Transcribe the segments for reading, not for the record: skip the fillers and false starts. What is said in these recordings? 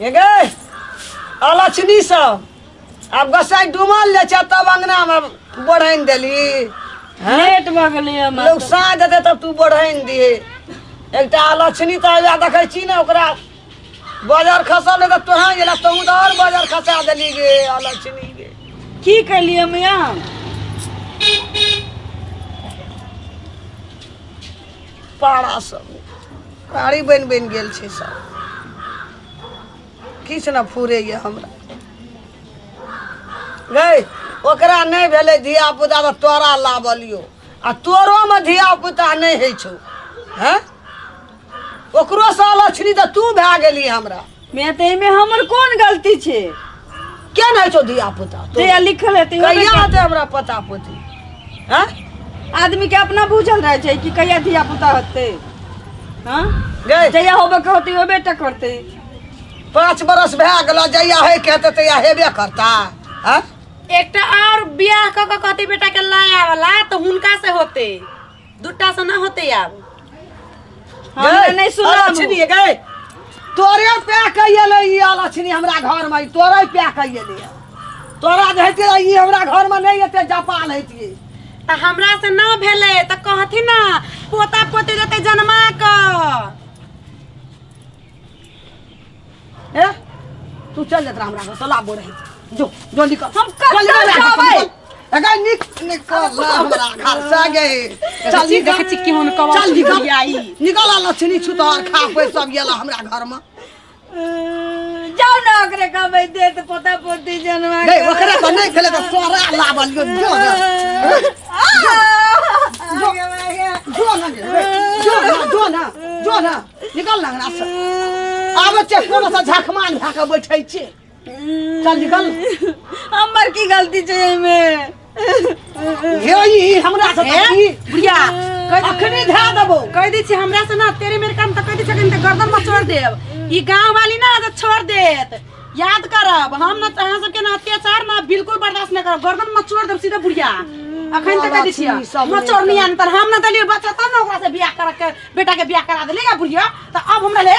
हे गे अलक्षणी सब आब गोसाइ डूमल जाइ छै तब अंगनामे बढ़ाइन देली हैं? लेट भऽ गेलै हमरा लोग साँझ देतै तब तू बढ़ाइन दिहे एकटा अलक्षणी तऽ हौआ देखै छी ने ओकरा बजर खसल रहै तऽ तोहाँ गेला तहूँ तऽ आओर बजर खसा देली गे अलक्षणी गे की केलियै मैया पारा सब पारी बनि बनि गेल छै सब किछु ने फुरैए हमरा गै ओकरा नहि भेलै धियापुता तऽ तोरा लाबलियौ आ तोरोमे धियापुता नहि होइ छौ हँ ओकरोसँ अलक्षणी तऽ तू भए गेली हमरा मैं तऽ एहिमे हमर कोन गलती छै के नहि छौ धियापुता जहिया लिखल हेतै होबे कहिया करतै। हेतै हमरा पता पोती हँ आदमी के अपना बुझल रहै छै कि कहिया धिया पुता हेतै हँ गै जहिया होबे के होतै होबे टा करतै 5 बरस भए गेल जहिया होइके हेतै तहिया हेबे करता हँ एकटा और बियाह कऽ कऽ कहते बेटा के लाया वाला तऽ हुनका से होते दूटा से ना होते आब हमरा नहि सुनाबू अलक्षणी गै तोरे पै के एलै ई अलक्षणी हमरा घरमे ई तोरे पै के एलै तोरा जे हेतियै ई हमरा घरमे नहि एते जपाल हेतियै तऽ हमरा से ना भेलै तऽ कहथिन ना पोता पोती देते जन्मा कऽ ए तू चल जतरा हमरा घर से लाबो रही जो जो निकल हम कतऽ जो निकल हमरा घर से, जेबै? निकल। अगर निक निकल ना हमरा घर से गे चल निकल देखै छी केहन कबाब चल निकल बुढ़िया ई। निकल आ लक्ष्मी छुतहर खा पै सब गेला हमरा घर में जाउ ने ओकरे कहबै देत पोता पोती जन्मा गई ओकरे तऽ नहि खेले तऽ सोरा लाबल यो जो ना जो जो ना गे, जो ना जो ना जो ना निकल ना अंगना से आबै छै कोनो से झखमान भए कऽ बैठै छै चल निकल हमर की गलती छै एहिमे हे ई हमरा से ए, की बुढ़िया कह अखनी धए देबो कह दै छी हमरा से ना तेरे मेरे काम तऽ कह दै छी तऽ गर्दन में छोड़ देब ई गांव वाली ना तऽ छोड़ देत याद करब हम ना अहाँ सबके ना अत्याचार ना बिल्कुल बर्दाश्त ना करब गर्दन में छोड़ देब सीधा बुढ़िया अखन तक कह दै छियै सब मचोड़नी आन तर हम ना देलियै बच्चा तब ना ओकरा से बियाह कर के बेटा के बियाह करा देलियै बुढ़िया तऽ अब हमरा ले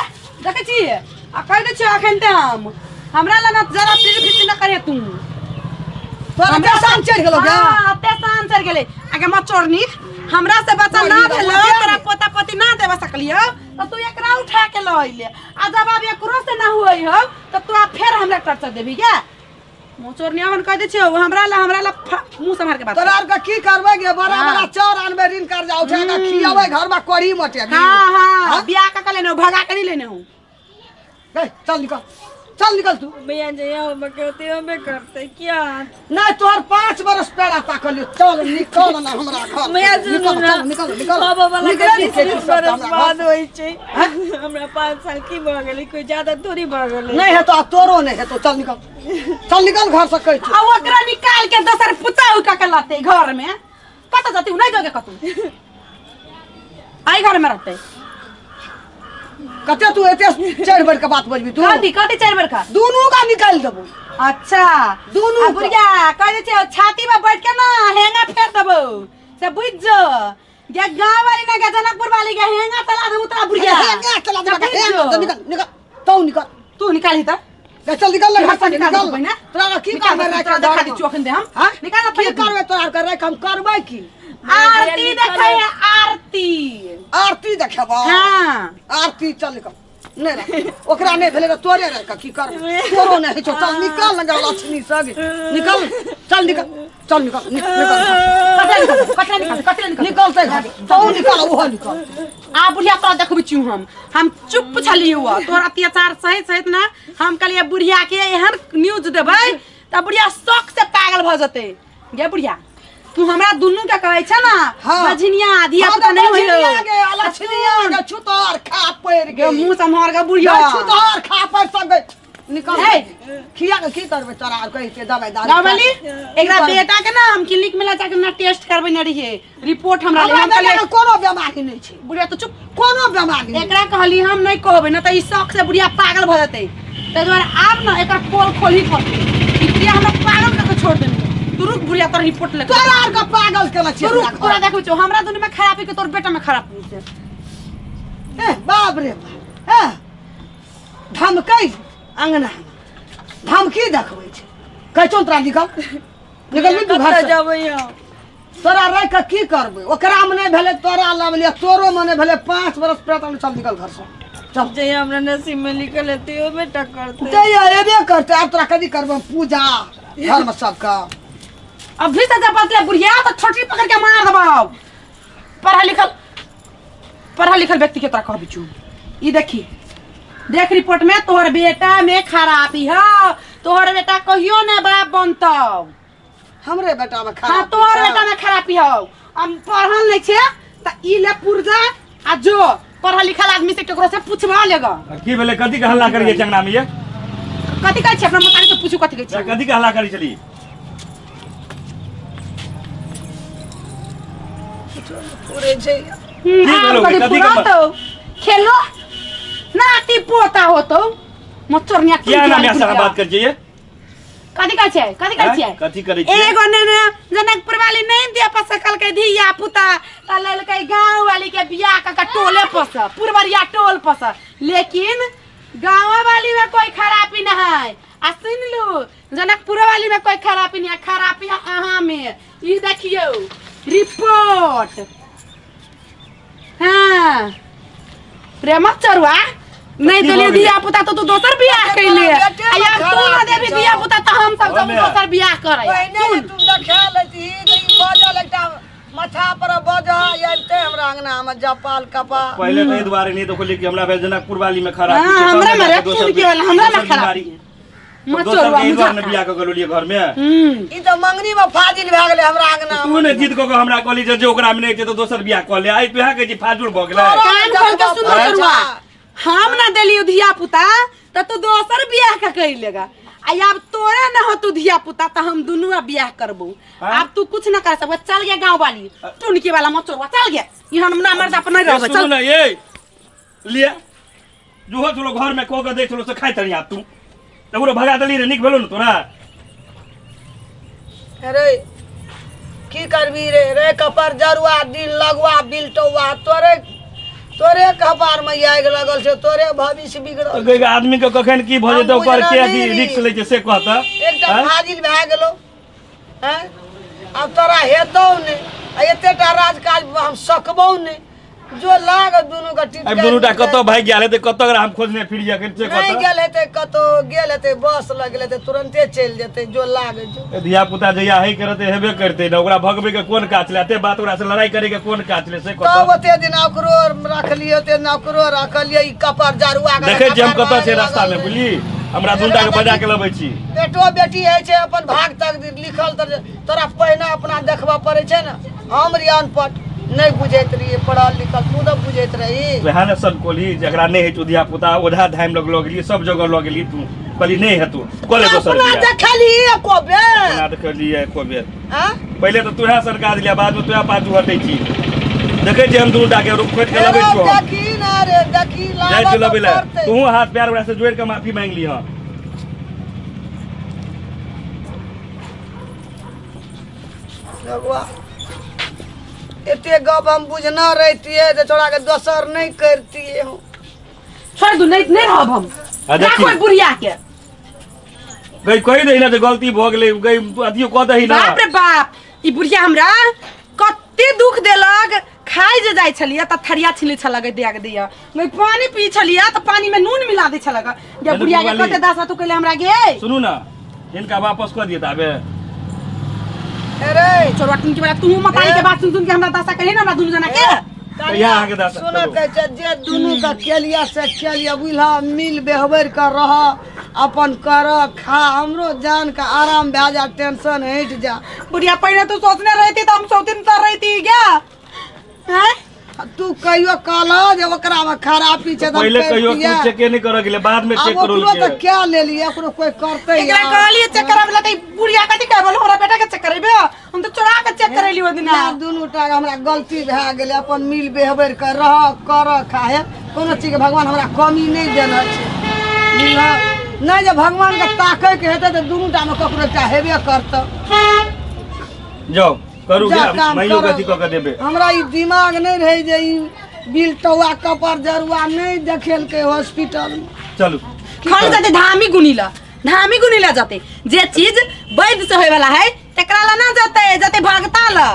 देखै छी आ कह दै छियै अखन ते हम हमरा ला ना जरा फिर फिर ना करे तू तोरा पेशान चढ़ि गेलौ गे हाँ, पेशान चढ़ि गेलै आगे मचोड़नी हमरा से बच्चा ना चोरनी भेलो बच्चा तोरा पोता पोती ना देबे सकलियो तऽ तू एकरा उठा के लऽ अइले आ जब आब एकरो से ना हुए हो तऽ तू आब फेर हमरा टर्चर देबी गे मोचोरनी अखन कह दै छियौ हमरा ला हमरा ला मुंह सम्हार के बात तोरा आरके की करबै गे बड़ा हाँ। बड़ा चाउर आनबै ऋण कर्जा उठा के खियाबै घरमे कढ़ी मटेबी हाँ हाँ बियाह कऽ के लेने हो भगा के नहीं लेने हो गई चल निकल चल निकल तू भैया जहिया होबे के होतै होबे करतै किया नहीं तोहर 5 बरस पेड़ा ताकलियो चल निकल ना हमरा घर मैया सुनू निकल ना चल निकल निकल बाबा वाला निकले के नहीं 20 के तू सब बरस हमरा घर बाद से। होइ छै हमरा 5 साल की भऽ गेलै कोई ज्यादा थोड़ी भऽ गेलै नहीं है तो आब तोरो नहीं है तो चल निकल चल निकल घर से कहै छी आ ओकरा निकाल के दोसर पुता उका के लाते घर में कतऽ जती नहीं जोगे कतू आई घर में रहते कते तू एते चढ़ बढ़ के बात बजबी तू कथी कथी चारि बरखा दुनू का निकाल देबो अच्छा दुनू आ बुढ़िया कह दै छियै छाती में बैठ के ना हेंगा फेर देबो से बुझ जो गे गाँव वाली ना गे जनकपुर वाली गे हेंगा चला देबो तोरा बुढ़िया हेंगा चला देबो से बुझ हेंगा जो। तो निकल निकल तू निकल तू निकाली त ले चल निकल ले घर से निकाल निकल देबो ना तोरा की निकाल करबै दे, राख तोरा देखा दी चोखन दे हम हां निकाल ना की पहिले करबै तोरा कर राख हम करबै की आरती देखै है आरती आरती देखेबो हाँ आरती चल निकल नहीं राख ओकरा नहीं भेलै तऽ तोरे राख की करबै तोरो नहीं होइ छौ चल निकल ना लक्ष्मी सब निकल चल निकल चल निकल निकल कतरा निकल कतरा निकल कतरा निकल निकलतै घर तू निकल ओहो निकल आ बुढ़िया तोरा देखबै छियौ हम चुप छलियौ हँ। तोहर अत्याचार सहित सहित ना हम कहलियै बुढ़िया के एहन न्यूज देबै तऽ बुढ़िया शौक से पागल भऽ जेतै गे बुढ़िया तू हमरा दुनू के कहै छ ना हाँ। बझनिया धिया हाँ, पुता तऽ नहीं होइयो बझनिया गे, अलक्षणिया गे, छुतहर खा पड़ि गे गेल। मुंह सम्हार के बुढ़िया गै, छुतहर खा पड़ि सब गै। निकल हे। खिया के की करबै तोरा आर कहै छियै दवाइ दारू गावली एकरा की करबै? बेटा के ना हम क्लिनिक में ला जाके ना टेस्ट करबै ने रहिए रिपोर्ट हमरा ले हमरा हम कहलियै बेटा के कोनो बेमारी नहि छै बुढ़िया तो चुप कोनो बेमारी नहि एकरा कहली हम नहीं कहबै ना तऽ ई शौक से बुढ़िया पागल भऽ जेतै ताहि दुआरे आब ना एकर पोल खोलही पड़तै ई बुढ़िया हमरा पागल कऽ के छोड़ देने तू रुक बुढ़िया तोर रिपोर्ट ले तोरा आर के पागल केने तू छियै रुक हमरा तोरा घर। देखबै छौ हमरा दुनू में खराबी के तोर बेटा में खराबी छै ए बाप रे बाप ए धमकै अंगना धमकी देखबै छै। कहै छौ तोरा निकल निकल तू घर कतऽ से। जेबै हम? तोरा रहि कऽ की करबै? ओकरा मे नहि भेलै तोरा लबलियै, तोरो मे नहि भेलै। 5 बरस प्रतन चल निकल घर से चल। जहिया हमरा नसीब में लिखल हेतै ओ बेटा करतै। जहिया एबे करतै। आब तोरा कथी करबै हम पूजा घर मे सबके? अभी से जब बदले बुढ़िया तो छोटी पकड़ के मार देबौ। पढ़ल लिखल पढ़ल लिखल व्यक्ति के तोरा कहबी छू। ई देखी देख रिपोर्ट में तोहर बेटा में खराबी है, तोहर बेटा कहियो ने बाप बनतौ। हमरे बेटा में खराबी? हाँ, तोहर छौ। बेटा में खराबी हौ। हम पढ़ल नहीं छे त ई ले पुर्जा आ जो पढ़ल लिखल आदमी से केकरो से पूछवा लेगा। की भेलै? कथी के हल्ला करिए चंगना में ये? कथी कहै छी? अपना मतारी से पूछू कथी कहै छी। कथी के हल्ला करी छली? पूरे छै। की भेलौ? कथी कथी के पुरातौ खेलो नाती पोता होतौ मचरनिया। किया ना माय से बात कर छियै? कथी कहै छै? कथी कहै छियै? कथी करै छियै? एगो ने ने जनकपुर वाली नहीं दिया पर सकल के धिया पुता त लेलकै गांव वाली के बियाह क के टोले पर से, पुरवरिया टोल पर से। लेकिन गांव वाली में कोई खराबी न है। आ सुन लू, जनकपुर वाली में कोई खराबी नहीं है, खराबी है अहाँ में। ई देखियो रिपोर्ट। हाँ प्रेमक चरुआ नहीं की देली भऽ गेलै? धिया पुता तो तू दोसर बियाह कैले। बेटे आ यार तू ना देबी धिया पुता तो हम सब जब ओमे। दोसर बियाह करे। पहिने जे तू देखा लेती तऽ ई बजल एकटा माथा पर बज आबिते हमरा अंगना मे जपाल कपा। पहिले तऽ एहि दुआरे नहि देखलियै कि हमरा भेल जनकपुर वाली में खराबी हाँ, छै, तब हमरा ने में जाके रे, दोसर सुन के वाला, हमरा में दोसर खराबी बीमारी। है। दोसर मचोरवा के एहि दुआरे ने मुझा बियाह कऽ गेलियै घर में। हम्म ई तऽ मंगनी मे फाजिल भए गेलै हमरा अंगना तू ने जिद कऽ के हमरा कहली जे ओकरा में नहि छै तऽ दोसर बियाह कऽ ले। आइ तू इएह कहै छी फाजुल भऽ गेलै। कान खोल के सुन मचोरवा, हम ना देलियो धिया पुता त तू दोसर बियाह के कर लेगा। आ आब तोरे ना हो तू धिया पुता त हम दुनू अब बियाह करबो। हाँ? आब तू कुछ ना कर सकबो। चल गया गांव वाली टुनकी वाला मचोरवा, चल गया। यहाँ हम ना मर्द अपन नहीं रहबे। सुनू चल ने ये लिए जुहो छलो घर में कऽ के दै छलो से खाइत रही। आब तू तकरो भगा देली रे, नीक भेलो ने तोरा? अरे की करबी रे? रे कपर जरुआ दिन लगुआ बिलटौआ, तोरे तोरे कपार में आगि लगल छै, तोरे भविष्य बिगड़ल। गई आदमी के कखन की भऽ जेतै हम ओकर के बुझना अथी नहि रिक्स लै छै से कहता। एकटा फाजिल भए गेलो हैं, आब तोरा हेतौ नहि आ एतेटा राजकाज हम सकबौ नहि। जो लाग दुनू के टिटका। आब दुनू टा कतऽ भागि गेल हेतै, कतऽ ओकरा हम खोजने फिरियै अखन से नहि कहता। गेल हेतै कतौ, गेल हेतै बस लग गेल हेतै, तुरन्ते चलि जेतै। जो लाग जो। ए, धिया पुता जहिया हे करते हेबे करते ने, ओकरा भगबै के कोन काज छलै? एते बात ओकरा से लड़ाई करे के कोन काज छलै से तब कहता। ओते दिन ओकरो रखलियै, ओते दिन ओकरो रखलियै, ई कपर जरुआ के देखै छियै हम कपार कतऽ छै लागल रास्ता में रहै। बुझली? हमरा दुनू टा के बजा के लबै छी। बेटो बेटी होइ छै अपन भाग तक लिखल तऽ तोरा पहिने अपना देखबऽ पड़ै छै ने। हम रहियै अनपढ़, नहि बुझैत रहियै, पढ़ल लिखल तू तऽ बुझैत रही। वएह ने सब कोली जकरा नहि होइ छौ धिया पुता, ओझा धाम लग लऽ गेली, सब जगह लऽ गेली, तू कहली नहि हेतौ, कऽ ले दोसर अपना बियाह। देखली एको बेर? अपना देखलियै एको बेर? आँ? पहिले तऽ तोहे सरका देलियै, बाद में तोहे पाछू हटै छी। देखै छियै हम दुनू टा के रुक खोटि के लबै छियौ हम। देखी ना रे देखी। जाइ छियौ लाबऽ लबै तऽ लए। पड़तै। तूहूँ हाथ पैर ओकरा से जोड़ि के माफी मांगि लिहऽ। बउआ, एते गप हम बुझना रहितियै जे तोरा के दोसर नहि करतियै हम। छोड़ दू, नहीं नहीं रहब हम। आ देखी। राखो बुढ़िया के। गई कहि दही ने जे गलती भऽ गेलै गई, अथियो कऽ दही ने। बाप रे बाप, ई बुढ़िया हमरा कते दुख देलक। खाइ जे जाइ छलियै तऽ थरिया छिलै छलक दिया के दिया गई, पानी पी छलियै तऽ पानी में नून मिला दै छलक गे। बुढ़िया के कते दासा तू कैले हमरा गे। सुनू ने, हिनका वापस कऽ दिअ ताबे। अरे चोरवा टुनकी वाला, तू मतारी के बात सुन सुन के हमरा दासा कहे ना हमरा दुनू जना के। कहिया अहाँके दासा सुन करू? कहै छै जे दुनू के केलिया से केलिया, बुझलह? मिल बेहबर के रह, अपन कर खा, हमरो जान के आराम भए जा, टेंशन हटि जा। बुढ़िया, पहले तू सोचने रहती तो हम सौतीन तर रहती क्या हैं? तू कहियो कहलह जे ओकरा में खराबी छै तऽ हम पहिले कहियो करितियै। तू चेके नहि करऽ गेलै, बाद में आब चेक करो। ओकरो तऽ क्या लेलियै, ओकरो कोई करतै? एकरा कहलिए चेक कराबे ला त ई बुढ़िया कथी कहे बोलो, हमरा बेटा के चेक करेबे? हम तो चोरा के चेक करेली ओ दिना। ना, दुनू टा के हमरा गलती भए गेलै। अपन मिल बेहबर के रह, कर खाहे, कोनो चीजके भगवान हमरा कमी नहि देने छै, बुझलह? नहि जे भगवानके ताकैके हेतै तऽ दुनू टामे ककरो एकटा हेबे करतै। जाउ करू जा गे, काम माइयो करब। कथी कऽ के देबै। हमरा ई दिमाग नहि रहै जे ई बिल टौआ कपर जरुआ नहि देखेलकै हॉस्पिटल। चलू। खाली जाते धामी गुनी ला, धामी गुनी ला जाते। जे चीज वैद्य से होए वाला है तकरा ला ना जाते, जाते भगता ला।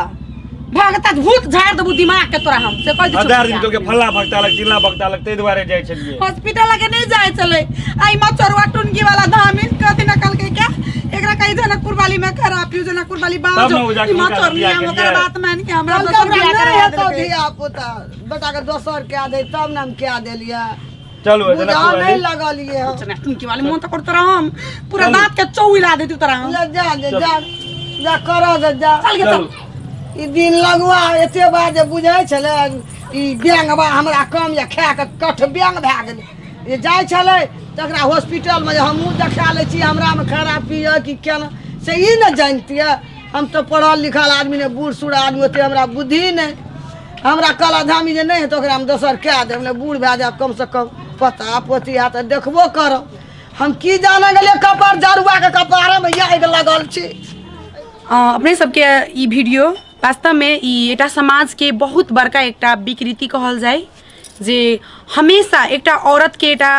भगता भूत झाड़ देबू दिमाग के तोरा हम से कह दे। हजार दिन के फल्ला भक्ता लग चिल्ला भक्ता लग, ताहि दुआरे जाइ छलियै। हॉस्पिटल लगे नहीं जाए चले। आई मचरवा टुनगी वाला धामी कथी न कल के क्या एकरा कही जनकपुर वाली में खराब you Janakpur वाली तब बाजो न ओ जाके ई हुनका मचरनी बियाह हम केलियै। ओकर बात मान के हमरा हम दोसर हमरा बियाह नहि करवा हेतौ देलकै। धिया पुता, बेटा के दोसर कए दे तब ने हम कए देलियै। चलू बुझा जनकपुर नहीं वाली। लगलियै हम। टुनकी वाली मोन तक तोरा हम पूरा चलू। दांत के चौला देती तोरा हम। ले जा दे जा जा कर दे जा। चल गे चलू। चल। ई दिन लगुआ एते बार जे बुझै छलै ई बैंगबा हमरा कम या खाए कऽ कठ बैंग भए गेलै। जे जाइ छलै तकरा हॉस्पिटलमे जे हमहूँ देखा लै छी हमरामे खराबी यऽ कि केना से ई ने जानितियै। हम तऽ पढ़ल लिखल आदमी नहि, बूढ़ सूढ़ आदमी, ओते हमरा बुद्धि नहि। हमरा कहलक धामी जे नहि हेतै ओकरा हम दोसर कए देब, नहि बूढ़ भए जायब कमसँ कम पोता पोती हैत तऽ देखबो करब। हम की जाने गेलियै कपार जरुआके कपारमे आगि लगल छै। अपने सबके ई वीडियो वास्तवमे ई एकटा समाजके बहुत बड़का एकटा विकृति कहल जाय, जे हमेशा एकटा औरतके एकटा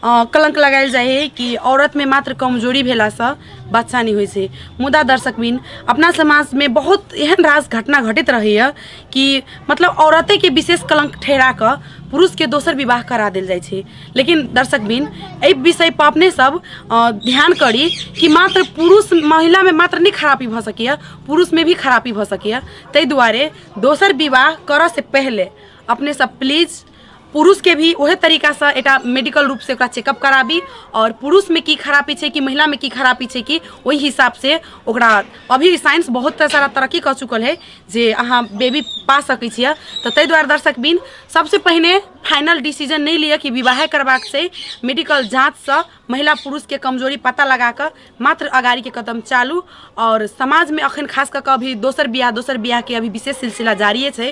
कलंक लगायल जाइ है कि औरतमे मात्र कमजोरी भेलासँ बच्चा नहि होइ छै। मुदा दर्शकबिन अपना समाजमे बहुत एहन रास घटना घटैत रहैए कि मतलब औरतेके विशेष कलंक ठहरा कऽ पुरुषके दोसर विवाह करा देल जाइ छै। लेकिन दर्शकबिन एहि विषयपर अपने सब ध्यान करी कि मात्र पुरुष महिलामे मात्र नहि खराबी भऽ सकैए, पुरुषमे भी खराबी भऽ सकैए। ताहि दुआरे दोसर विवाह करऽसँ पहिले अपने सब प्लीज पुरुषके भी ओहे तरीकासँ एकटा मेडिकल रूपसँ ओकरा चेकअप कराबी और पुरुषमे की खराबी छै कि महिलामे की खराबी छै कि ओहि हिसाबसँ ओकरा अभी साइंस बहुत सारा तरक्की कऽ चुकल है जे अहाँ बेबी पा सकै छियै। तऽ ताहि दुआरे दर्शकबिन सबसँ पहिने फाइनल डिसीजन नहि लिअ कि विवाहे करबाक छै। मेडिकल जाँचसँ महिला पुरुषके कमजोरी पता लगा कऽ मात्र अगाड़ीके कदम चालू। और समाजमे अखन खास कऽ कऽ अभी दोसर बियाह दोसर बियाहके अभी विशेष सिलसिला जारिए छै।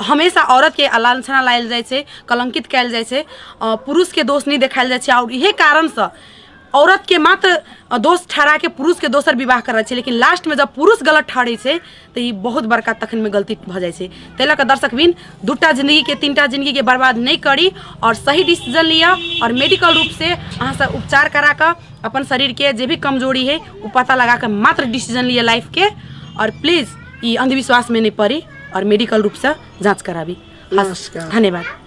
हमेशा औरतके लांछना लायल जाइ छै, कलंकित कयल जाइ छै, पुरुषके दोष नहि देखायल जाइ छै। आओर इहे कारणसँ औरतके मात्र दोष ठहराके पुरुषके दोसर विवाह करै छै, लेकिन लास्टमे जब पुरुष गलत ठहरै छै तऽ ई बहुत बड़का तखनमे गलती भऽ जाइ छै। ताहि लऽ कऽ दर्शकबिन दूटा जिन्दगीके तीनटा जिन्दगीके बर्बाद नहि करी आओर सही डिसीजन लिअ आओर मेडिकल रूपसँ अहाँसँ उपचार करा कऽ अपन शरीरके जे भी कमजोरी है ओ पता लगा कऽ मात्र डिसीजन लिअ लाइफके। आओर प्लीज ई अन्धविश्वासमे नहि पड़ी आओर मेडिकल रूपसँ जाँच कराबी। नमस्कार, धन्यवाद।